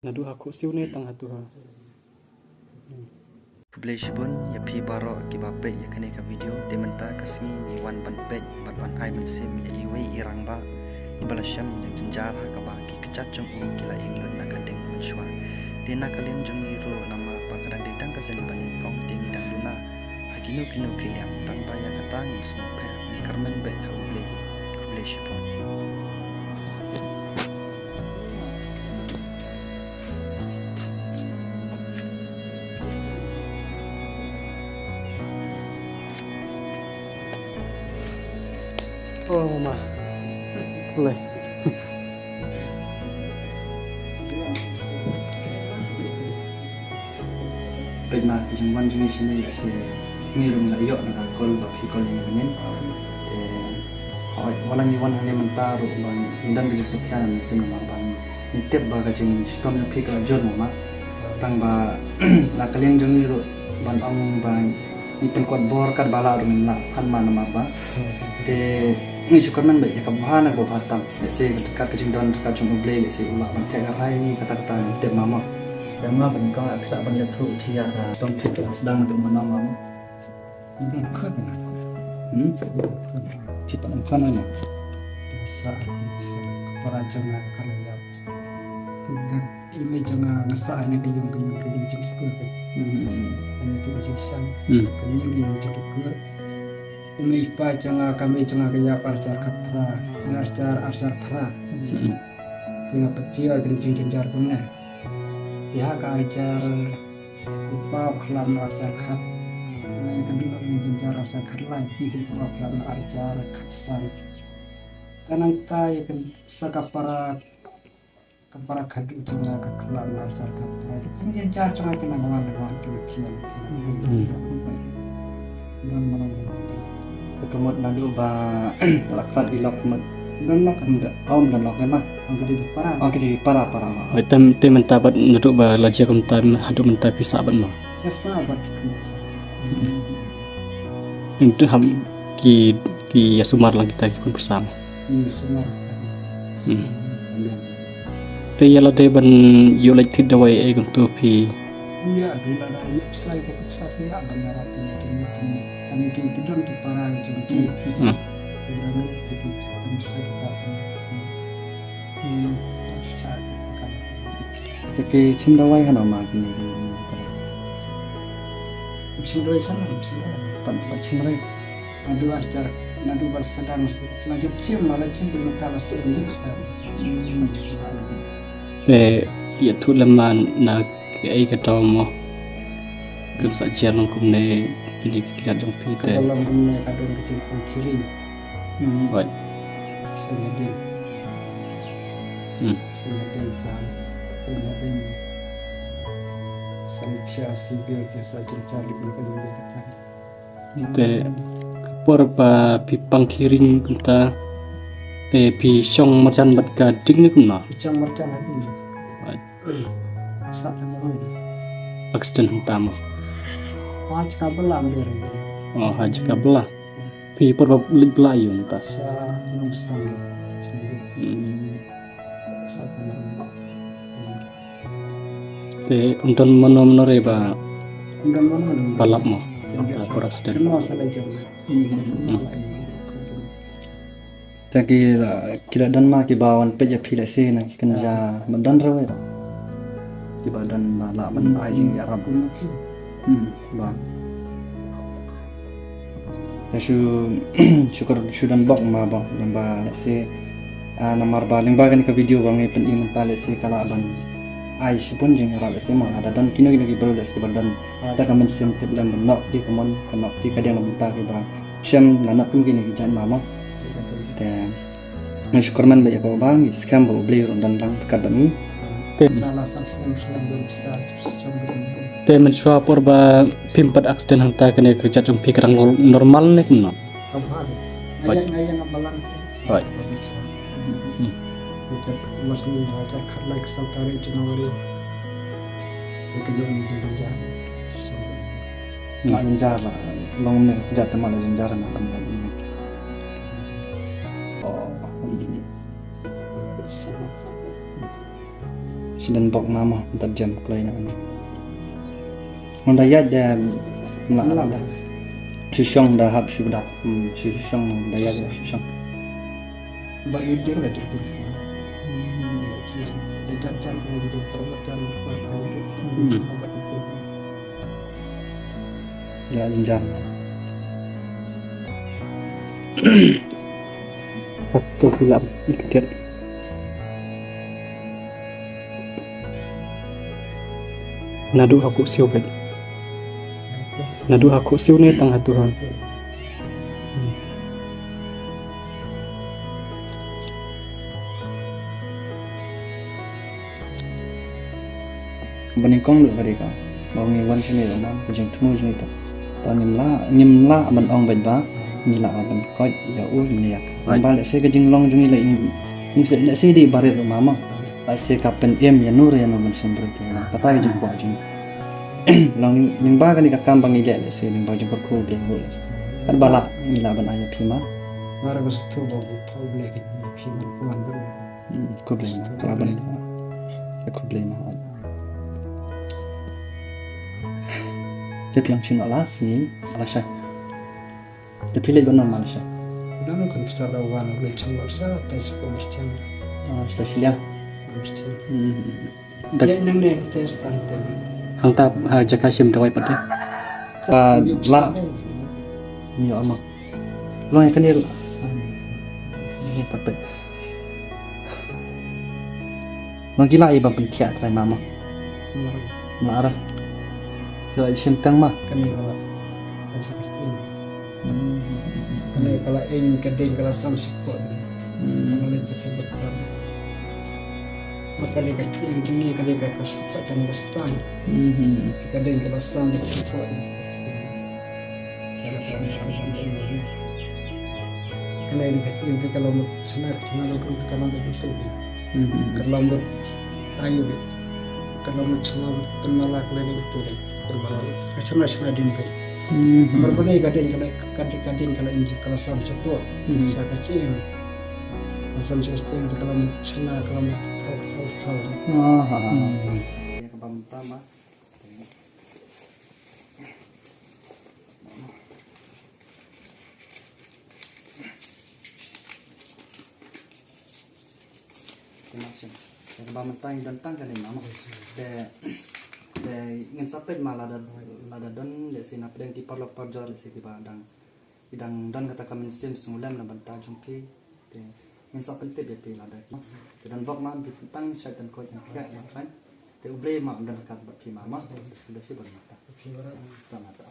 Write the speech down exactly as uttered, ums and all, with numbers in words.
Naduh ha khuh siew ne tang haduh ha. Khublei shibun ïa phi baroh kiba peit ïa kane ka video. Te mynta ka sngi ngi wan ban peit bad ban ai mynsiem ïa iwei i rangbah iba la shem ïa ka jynjar ha kaba ki kjat jong u ki la ïeng lut na ka ding mynshuwa. Te na ka liang jong ngi ruh namar ba ka dang dei tang ka sien ban ïeng kong te ngi dang duna ha kino kino ki liang, tang ba ïa kata ngin sngewpher, ngi kyrmen beit ha U Blei. Khublei shibun. Oh, ma. Boleh. Peit ma, ka jingwan jong ngi shane lehse ngi ruh ngi la ïoh na ka call ba phi call ïa ngi mynnin. Te hooid, wat la ngi wan hangne mynta ruh ba ngi don ka jingsngewkhia na mynsiem namar ba ngi tip ba ka jingshitom jong phi ka la jur mo ma. Tang ba na ka liang jong ngi ruh ban ong ba ngi pynkot bor katba lah ruh ngim lah than ma namar ba. Te ngi shu kyrmen beit ïa kaba bha na kaba bha tam. Lehse kat ka jingdon kat jong U Blei lehse u lah ban theh rai ïa ngi kata kata ngim tip ma mo. Te ma ba nyngkong phi lah ban ïathuh phi ïa ka shitom phi ka la sdang naduh mynno ma mo. Hmm? Phi pat ym khot na. Sa, sa, para jong nga ka la ïap. I mei jong nga nga sah ha kane ka ïung, ka ïung, ka ïung jong ki kur. Hmm. Kane tu ka jingsang. Hmm. Kane ka ïung jong ki kur. I mei i pa jong nga, ka mei jong nga ka ïap arhajar khatphra. Arhajar, arhajar phra. Hmm. Te nga pat jia ïa kane ka jingjynjar kumne. Te ha ka arhajar, u pa u khlad noh arhajar khat. Nga ïa ka duh noh ka jingjynjar arhajar khatlai. Te u pa u khlad noh arhajar khatsan. Te nangta ïa ka sa ka para Ka para khadduh jong nga ka khlad noh arhajar khatphra. Ka jingïaid jingïaid jong nga ki nang wan nang wan ki la khia ki la khia. Hmm. Don mano mano. Ka mut naduh ba la khlad ki lok ka mut. Don lok ka. Ym don, oh, ym don lok ne ma. Ong ka dei para. Ong ka dei para para ma. Oi, te mynta bad naduh ba la jia kumta haduh mynta phi sah bad ma. Ka sah bad ki kumta sah. Hmm. Ntu ham ki, ki ïa sumar lang kita ki khun pyrsa ma. Ïa sumar. Hmm. Te ïa lade ban ïoh leit thied dawai ei kumto phi. Ïa, bila da ïoh pisa ïa ka pisa phi la ban ïarap tang ki, tang ki, ki don ki para ki jong ki. Hmm. Ki don ki, ki, ki pisa kita. Hmm. Pisa kita. Te phi shim dawai hano ma kine ki. Shim dawai sana, shim dawai. Pat, pat shim dawai. Naduh arhajar, naduh ba sdang, la jop shim, la shim, pynmynta la sdang, la sdang. Te ïathuh lem ma na kaei ka daw mo. Kan sa jia long kumne kine ki kjat jong phi te. Ka long kumne ka don ka jingpang khiring. Hmm. Oi. Sa ïa ding. Hmm. Sa ïa ding sa, sa ïa ding. Sa ïa ding sa jynjar li kumne ka ding. Te ka por ba phi pang khiring kumta te phi shong marjan bad ka ding ne kumno? Phi shong marjan ha ding. Right. Sa tang roi. Accident hangta mo. Ha jaka bylla mer. Oh, ha jaka bylla. Phi por ba leit bylla ïa u mynta. Sa nong stang. Hmm. Sa tang roi. Te ym don mano mano re ba, ym don mano mano ba lap mo. Ym don. Ka por accident. Kynmaw sa leit jong. Hmm. Te ki la, ki la don ma kiba wan peit ïa phi lehse na ki kynja, ba don re wei ba. Kiba don ba lah ban ai jingïarap. Hmm, ba. Te shu, shu kor, shu don bok ma bok, lyngba lehse, ah, namar ba lyngba kane ka video ba ngi pyni mynta lehse ka lah ban ai shibun jingïarap lehse ma lada don kino kino ki briew lehse ba don ta ka mynsiem tip lem ban lok ti kumon, ka lok ti ka diang na bynta kiba shem na nat kum kine ki jait ma mo. Te ngi shu kyrmen beit ïa kaba bha, ngi skhem ba U Blei u don lang ryngkat bad ngi. Te te mynshuwa por ba phim pat accident hangta kane ka jait jong phi ka dang normal ne kumno? Ka bha. Right. Nga ïeng, nga ïeng nga balang. Right. Hmm. Te mas ni hajar khatlai ka saw tarik January. Ka dei ni jynjar. Hmm. Lah jynjar lah. Long ne ka jait te ma lah jynjar na. Oh. Don bok ma mo, tat jam kloi na ni. Hon da ïaid da mla da. Shu shong da hap shu dap. Hmm, shu shong da ïaid da shu shong. Ba yu dir la dir. Hmm. Ïa jynjar. Hap to phi lah iktiat. Naduh ha khuh siew bad. Naduh ha khuh siew ne tang ha tu ha. Ba nyngkong lut ka dei ka ba ngi wan shane ruh ma ka jingthmu jong ngi. Ta ngim lah, ngim lah ban ong bad ba ngi lah ban koit ïa u ngi ïa ka. Right. Ba lehse ka jinglong jong ngi la ing, ing se lehse dei barit ruh ma ma. Lehse ka pynim ïa nur ïa nur ban sumbrut ïa ka. Kata ka jingkwah jong ngi. Long ngi ba kane ka kam ba ngi leh lehse ngi ba jingkyrkhu Blei ruh lehse. Kat ba lah ngi lah ban ai ïa phi ma. Mar ba sdang ba bu pau Blei ki phi ma wan ba. Hmm, khublei ma, ka ban. Khublei ma. Te phi ong shin la si, la shai. Te phi leit ban ong ma la shai. Nang kan pisa da wan, leit chang la sa, tai sa ko mi chang. Ah, sa shiliang. Mi chang. Hmm. Dak. Ye nang ne te stan te. Hangta ha jaka shim dawai pat te. Ah, la. Ni ama. Long ïa kane. Ni pat pat. Long ki la i ban pynkhiah trai mama. Lah. Lah ra. Yo i shim tang ma. Kane ka la. Kan sa stin. Hmm. Kane ka la ing ka ding ka la sam sipot. Hmm. Kane ka sipot tang. Ma kane ka ing kine kane ka ka sipot kane ka stan. Hmm. Ka ding ka la sam sipot. Kane ka ing ka stin ka la mut chna chna la ka la mut tu. Hmm. Ka la mut ayu. Ka la mut chna mut pynmala ka la mut tu. Pynmala ka chna chna din pe. Hmm. Mar ba dei ka din ka la ka din ka la ing ka la sam sipot. Hmm. Sa ka chim. Ka la sam sipot ka la mut chna ka la mut thau thau thau. Ah, ha, ha. Hmm. Ka bam tama. Te ma shen. Te kaba mynta ngi don tang kane ma ma. Te, te ngin sa peit ma lada, lada don lehse na pdeng ki paralok parajor lehse kiba dang, ki dang don kata ka mynsiem sngewlem na bynta jong phi. Te ngin sa pyntip ïa phi lada ki. Te don bok ma phi tang shait tang koit tang khiah ma khlaiñ. Te U Blei ma un don ryngkat bad phi ma ma. Te phi don ma ta. Ta ma ta.